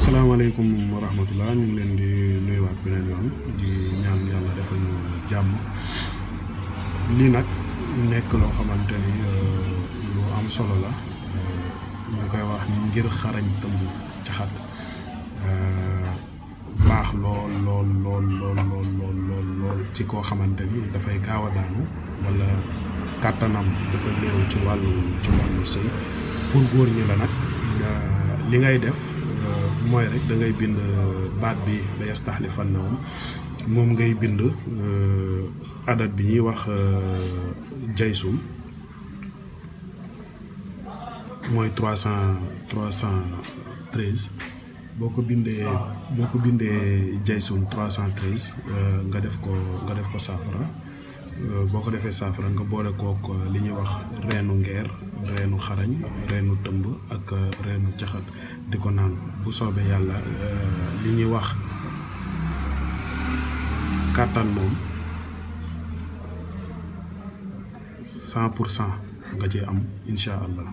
salaamaaleykum wa rahmatullah ñu ngi leen di nuyuwaat beneen yoon di ñaan yàlla defal ñu jàmm lii nag nekk loo xamante ni lu am solo la ñu koy wax ngir xarañ tëmb caxat baax lool lool lool lool lool lool lool lool ci koo xamante ni dafay gaaw a daanu wala kàttanam dafa néew ci wàllu sëy pour góor ñi la nag li ngay def mooy rek da ngay bind baat bi la yastaxlifannahum moom ngay bind adat bi ñuy wax jaysum mooy 313 boo ko bindee jaysum 313 nga def ko saafara boo ko defee saafara nga boole kook li ñuy wax reenu ngeer reenu xarañ reenu tëmb ak reenu caxat di ko naan bu soobee yàlla li ñuy wax kàttan moom 100% nga ci am incha allah.